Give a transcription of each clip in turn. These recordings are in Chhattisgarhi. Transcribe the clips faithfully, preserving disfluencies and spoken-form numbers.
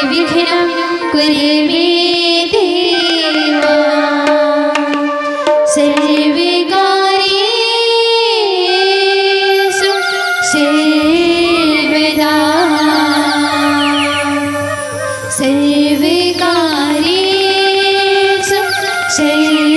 विघ्नं कुरु मे देवा। सर्वकार्येषु सर्वदा। सर्वकार्येषु सर्वदा।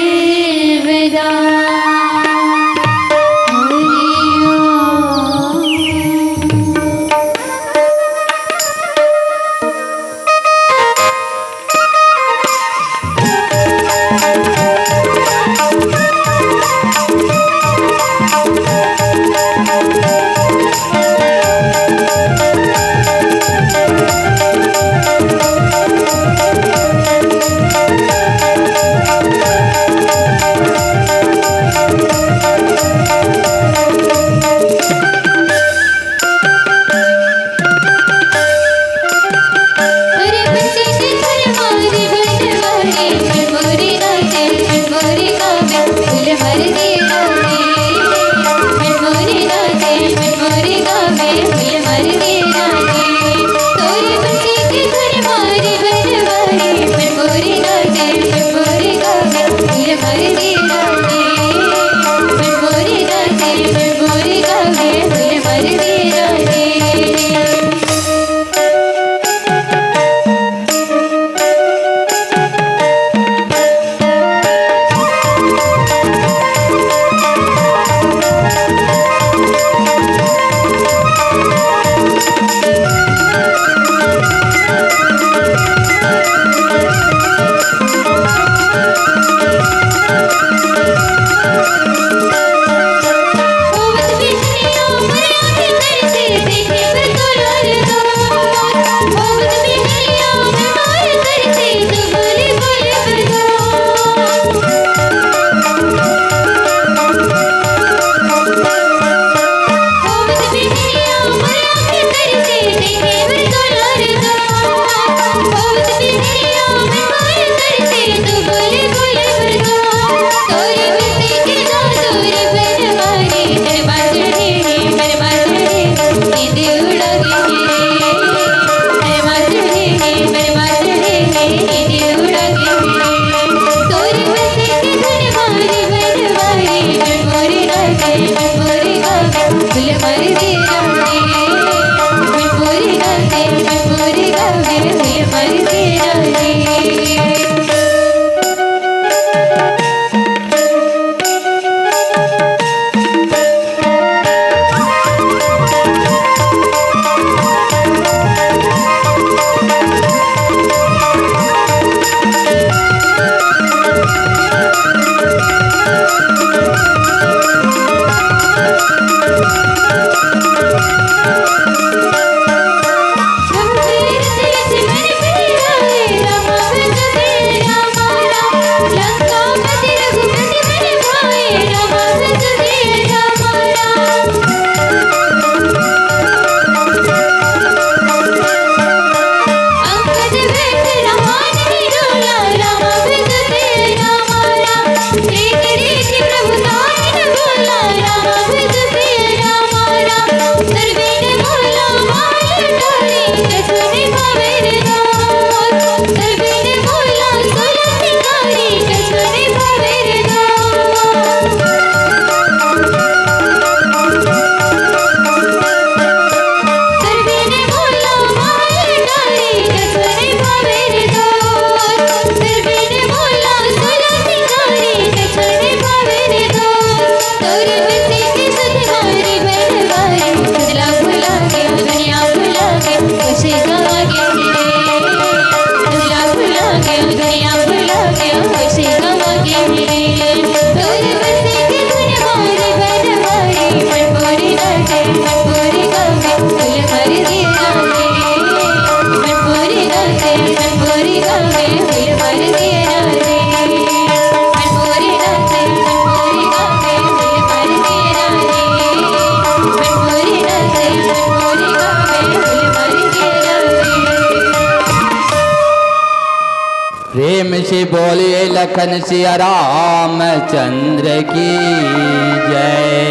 हरि ओम। प्रेम से बोलिए लखन सिया रामचंद्र की जय।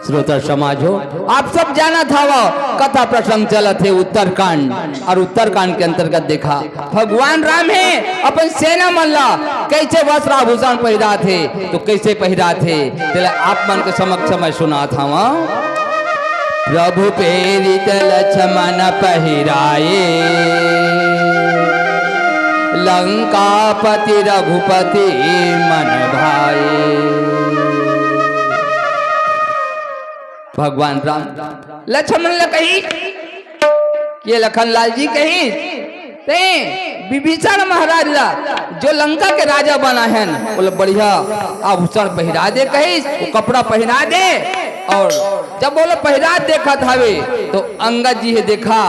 श्रोता समाज हो, आप सब जानत हव, कथा प्रसंग चलत हे उत्तरकांड, अउ उत्तरकांड के अंतर्गत देखा, भगवान राम हे अपन सेना मन ला कइसे वस्त्र आभूषण पहिरात हे, तो कइसे पहिरात हे, तेला आप मन के समक्ष मैं सुनात हव। प्रभु प्रेरित लक्ष्मण पहिराए, लंकापति रघुपति मन भाए। भगवान राम लक्ष्मण ला कहिस, ये लखन लाल जी कहिस, तें विभीषण महाराज ला, जो लंका के राजा बना हे, ओला बढ़िया आभूषण पहिरा दे कहिस, वो कपड़ा पहिरा दे। अउ जब ओला पहिरा देखत हवे, तो अंगद जी हे देखा,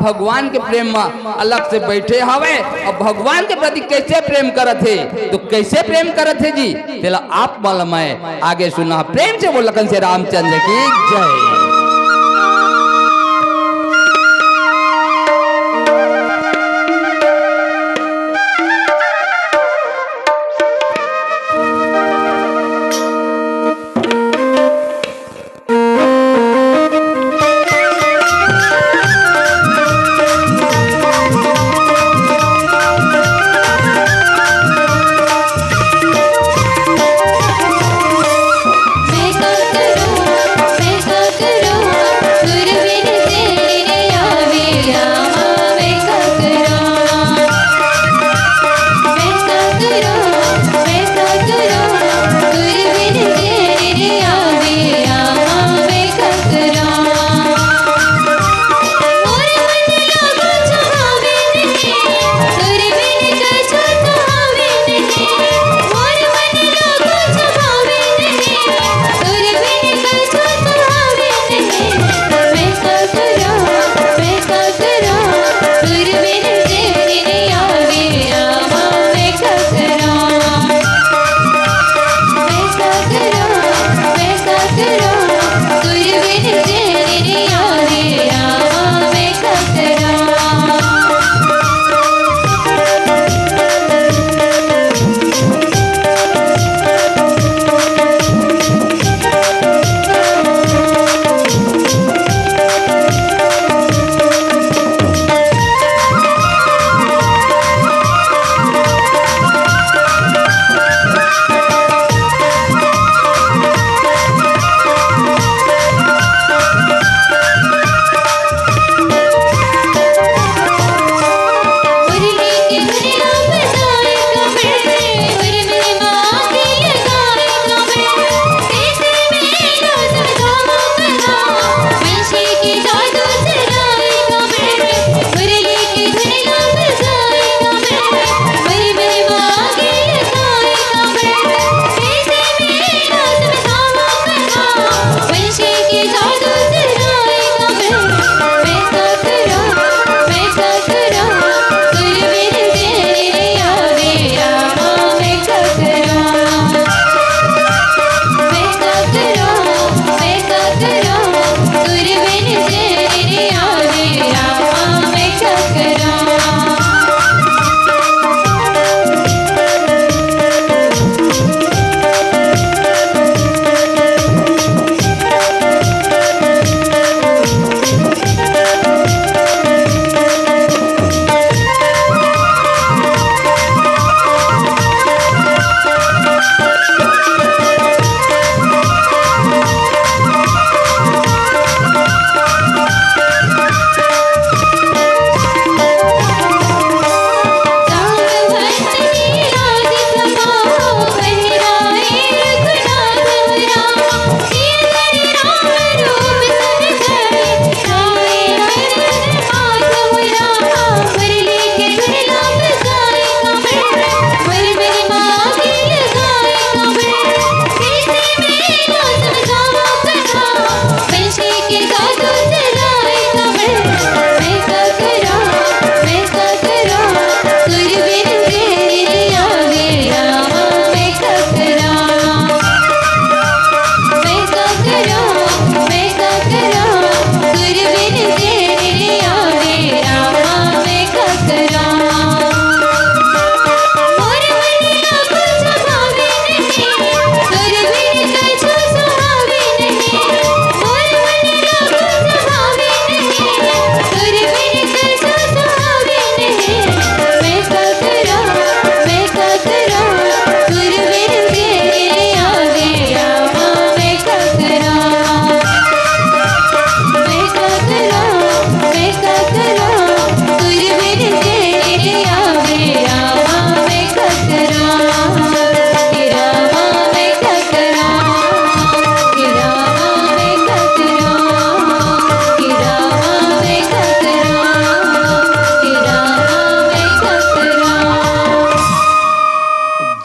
भगवान के प्रेम म अलग से बइठे हवे, अउ भगवान के प्रति कइसे प्रेम करत हे, तो कइसे प्रेम करत हे जी, तेला आप मन ला मैं आगे सुना। प्रेम से बोल लखन से रामचंद्र की जय।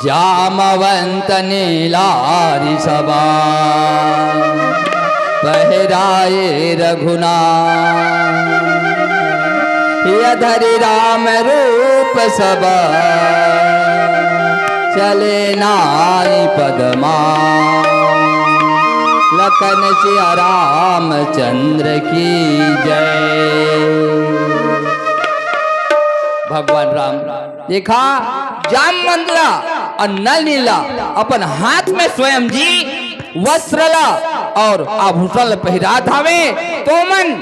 जामवंत नीलारि सबा पहिराए रघुनाथ। यह धरि राम रूप सबा चले नाई पदमा। लखन सिया रामचंद्र की जय। भगवान राम देखा, जामवंत ला अउ नल नील ला अपन हाथ में स्वयं जी वस्त्र ला अउ आभूषण ला पहिरात हावे। तो मन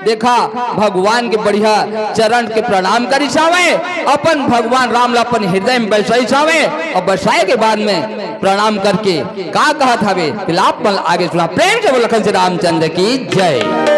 देखा, भगवान के बढ़िया चरण के प्रणाम करिस हावे, अपन भगवान राम ला अपन हृदय में बसाइस हावे अउ बसाए के बाद में प्रणाम करके का कहत हावे, बिलाप मन ला आगे सुना। प्रेम से बोल लखन सिया रामचंद्र की जय।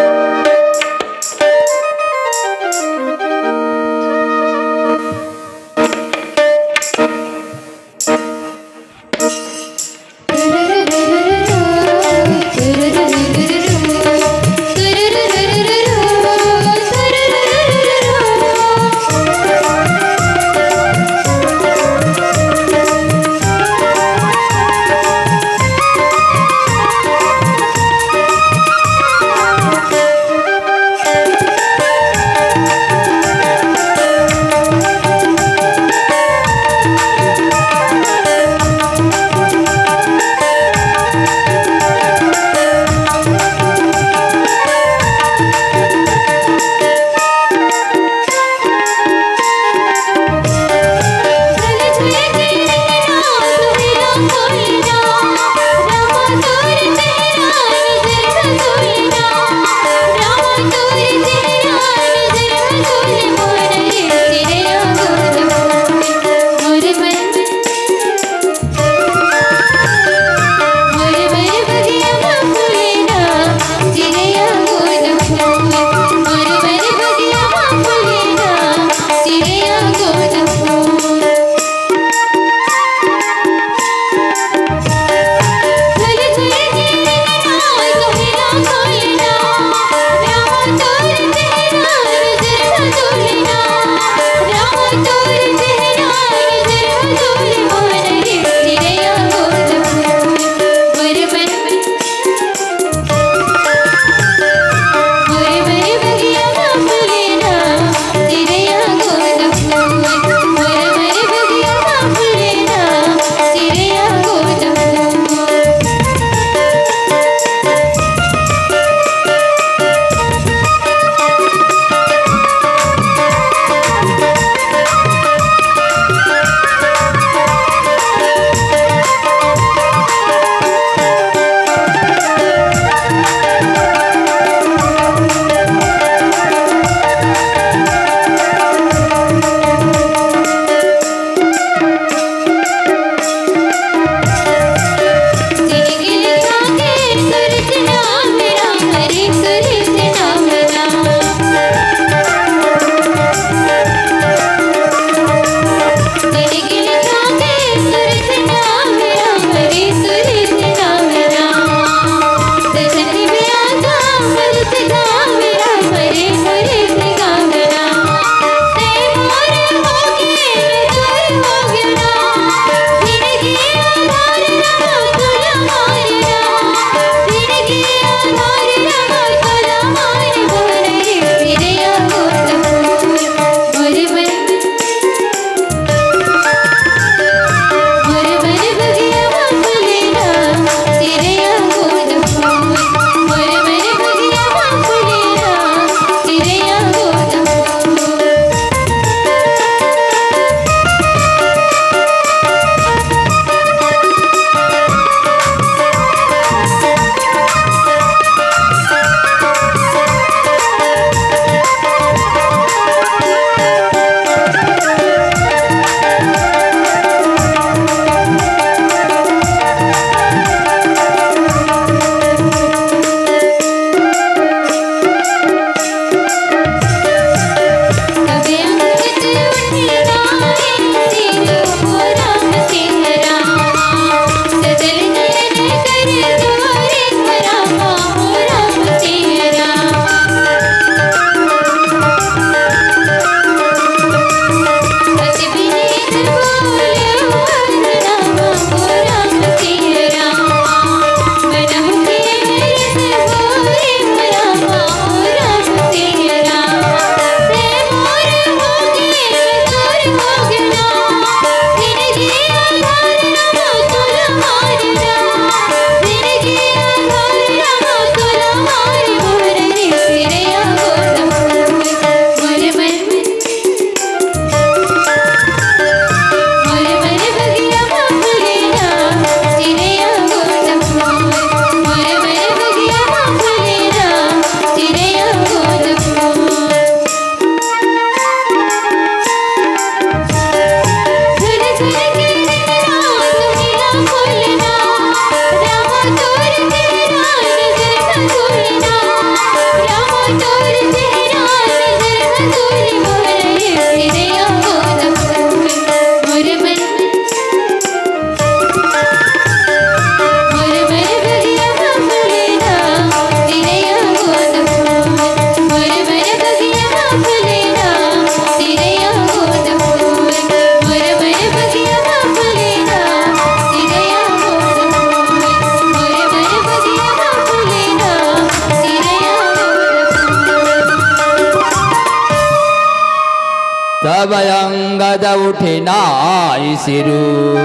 तब अंगद उठि नाइ सिरु,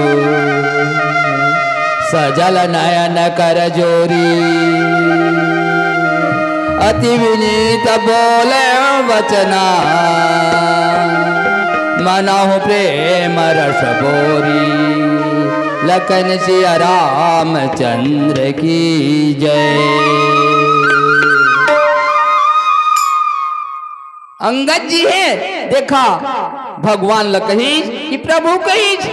सजल नयन कर जोरी। अति विनीत बोले वचना, मनहु प्रेम रस बोरी। लखन सिया रामचंद्र की जय। अंगद जी हे, देखा, भगवान ल कहिस कि प्रभु कहिस,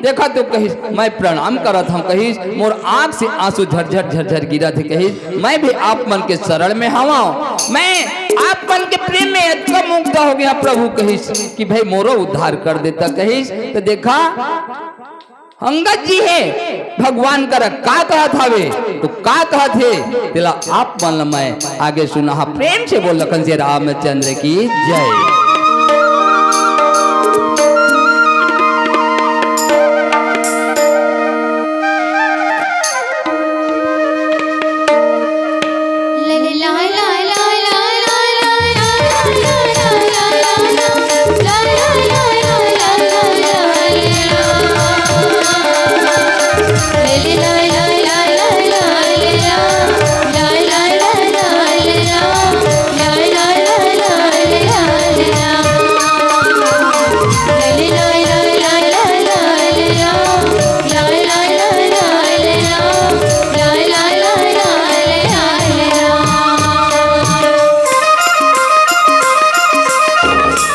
देखा तो कहिस, "मैं प्रणाम करत हंव," कहिस, "मोर आंख से आंसू झरझर झरझर गिरत हे," कहिस, "मैं भी आप मन के शरण में हवंव, मैं आप मन के प्रेम में अतका मुग्ध हो गेंव प्रभु," कहिस, "कि भाई मोरो उद्धार कर देता," कहिस। तो देखा, अंगद जी हे, भगवान करा का कहत हवे, तो का कहत हे, तेला आप मन ल मैं आगे सुनाहूं। प्रेम से बोल लखन सिया रामचंद्र की जय।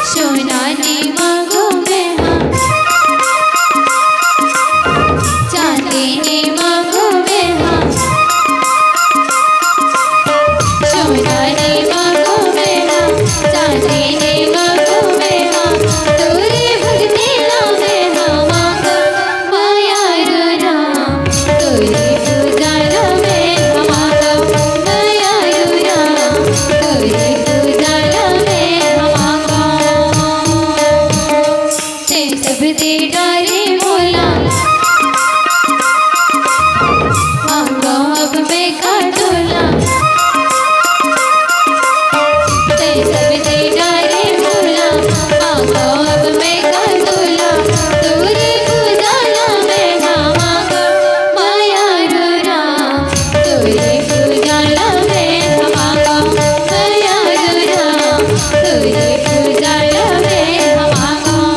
सोना नइ मांगों मैं हा, चांदी नइ मांगों मैं हा। सोना नइ मांगों मैं हा, चांदी नइ मांगों मैं हा। तोरे भक्ति ला मैं हा मांगों, माया रो राम। तोरे पूजा ला मैं हा मांगों, माया रो राम। तोरे पूजा ला मैं हा मांगों। तें सब दे डारे मोला, मांगों अब मैं का तोला। तें सब दे डारे मोला, मांगों अब मैं का तोला। तोरे पूजा ला मैं हा मांगों, माया रो राम। तोरे पूजा ला मैं हा मांगों, माया रो राम। तोरे पूजा ला मैं हा मांगों।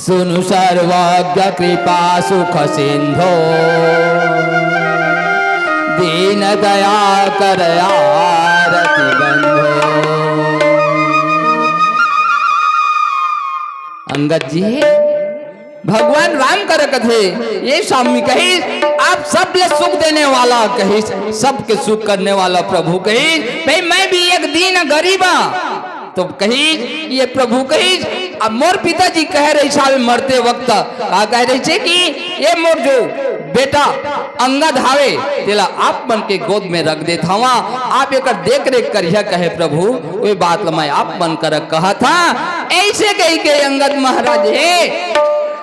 सुनु सर्वज्ञ कृपा सुख सिंधो, दीन दया कर आरती बंधो। अंगद जी, भगवान राम करा कथे, ये स्वामी कहिस, आप सब ले सुख देने वाला कहिस, सबके सुख करने वाला प्रभु कहिस, भाई मैं भी एक दीन गरीब हंव। तो कहिस, ये प्रभु कहिस, अब मोर पिताजी कहे रहिस हावे मरते वक्त, का कहे रहिस हे कि ये मोर जो बेटा अंगद हावे, तेला आप मन के गोद में रख देत हंव, आप एकर देख रेख करिहा कहे प्रभु, वे बात ल मैं आप मन करा कहत हंव। ऐसे कहि के अंगद महाराज हे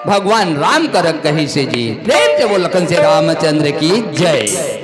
भगवान राम करा कहिस हे जी। प्रेम से बोल लखन से रामचंद्र की जय।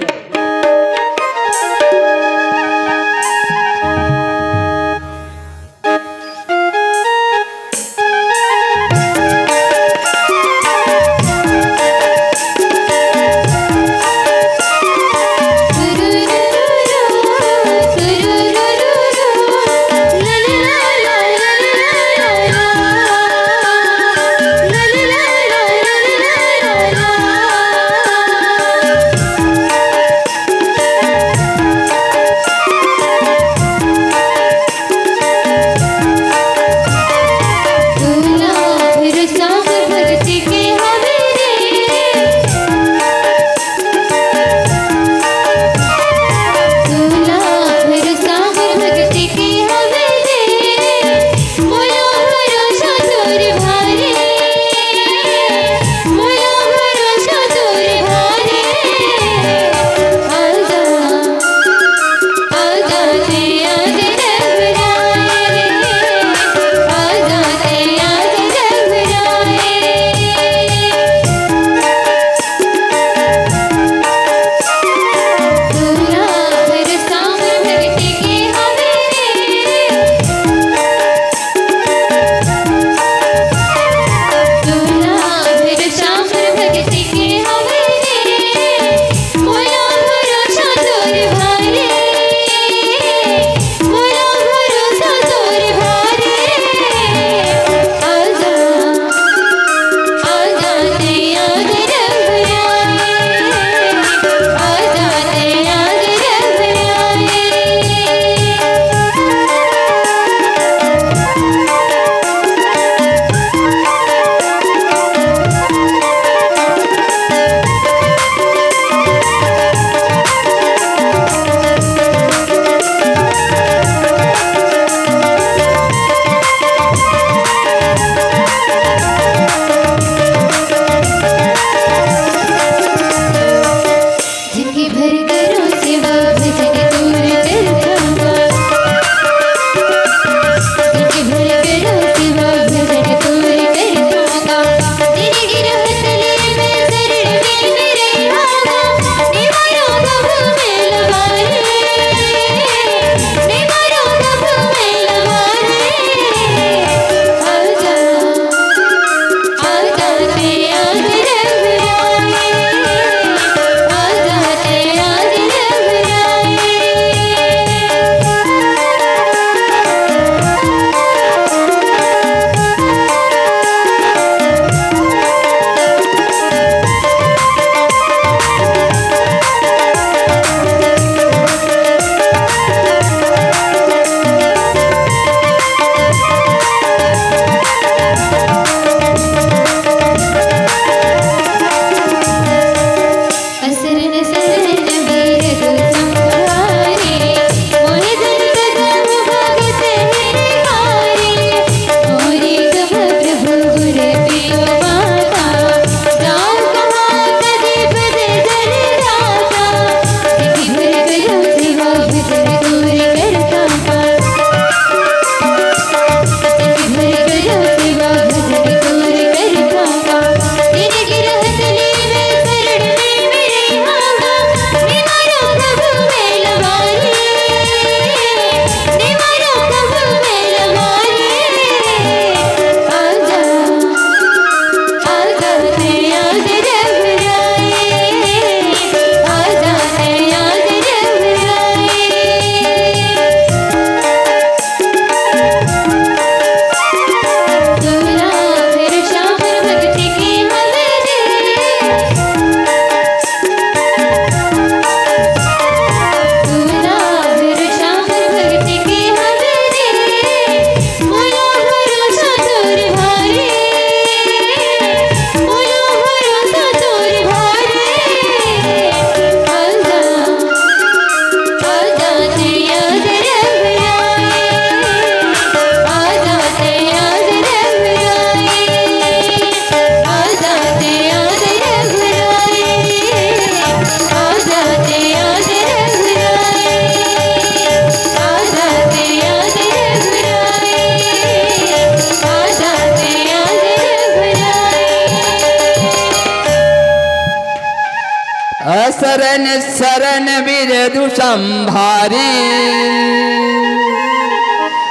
शरण शरण बिरजु संभारी,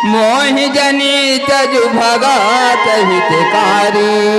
मोहि जनि तजु भगत हितकारी।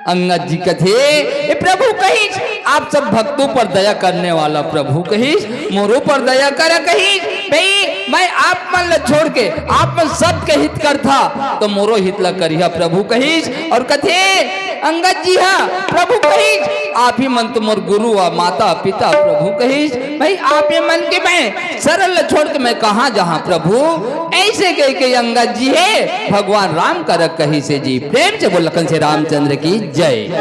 अंगद जी कथे, "ए प्रभु," कहिस, "आप सब भक्तों पर दया करने वाला प्रभु," कहिस, "मोरो पर दया कर," कहिस। "भई, मैं आप मन ल छोड़ के, आप मन सबके हित करथा, त मोरो हित ल करिहा प्रभु," कहिस। अउ कथे अंगद जी हा, "प्रभु," कहिस, "आप ही मन तो मोर गुरु अउ माता पिता," प्रभु कहिस, "भई, आप ही मन के मैं शरण ल छोड़ के मैं कहाँ जाहूँ प्रभु?" अइसे कहिके अंगद जी हे भगवान राम करा कहिस हे जी। प्रेम से बोल लखन से रामचंद्र की जय।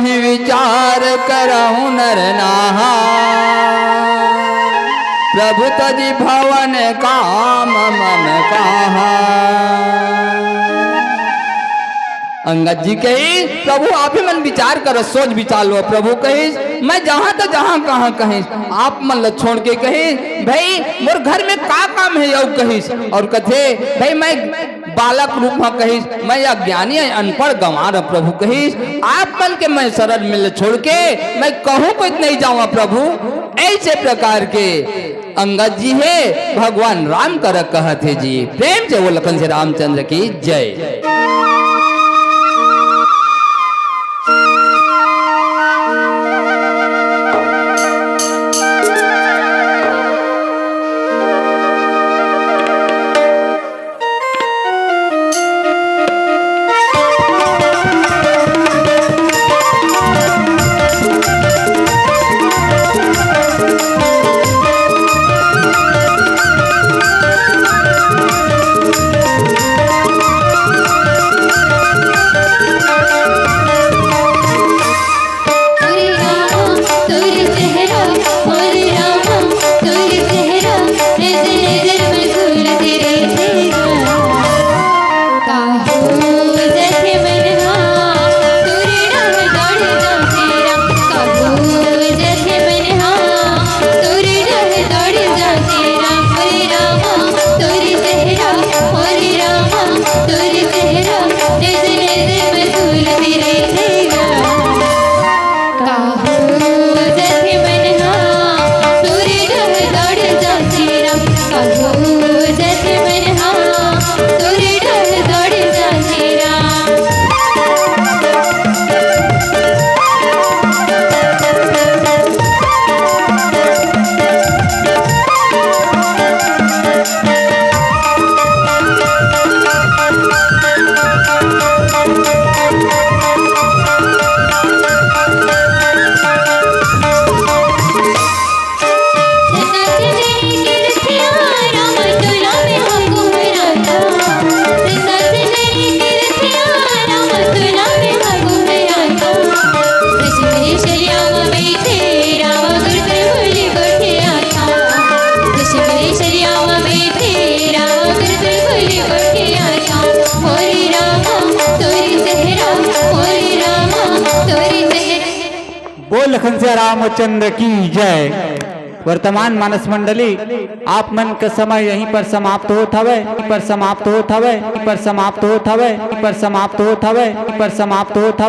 विचार करहु नर नाहा, प्रभु तजि भवन काम मम कहा। अंगद जी कहिस, "प्रभु आप ही मन विचार करो, सोच विचार लो।" प्रभु कहिस, "मैं जाहूं त जाहूं कहां?" कहिस, "आप मन ल छोड़ के।" कहिस, "भई मोर घर में का काम हे?" अउ कहिस, अउ कथे, "भई मैं बालक रूप म," कहिस, "मैं अज्ञानी अनपढ़ गंवार हंव।" प्रभु कहिस, "आप मन के मैं शरण में ल छोड़ के मैं कहूं कोइत नहीं जावंव प्रभु।" ऐसे प्रकार के अंगद जी हे, भगवान राम करा कहत हे जी। प्रेम से बोल लखन से रामचंद्र की जय। बोल लखन सिया रामचंद्र की जय। वर्तमान मानस मंडली, आप मन के समय यहीं पर समाप्त होत हवय, पर समाप्त होत हवय, पर समाप्त होत हवय, पर समाप्त होत हवय, पर समाप्त होत हवय।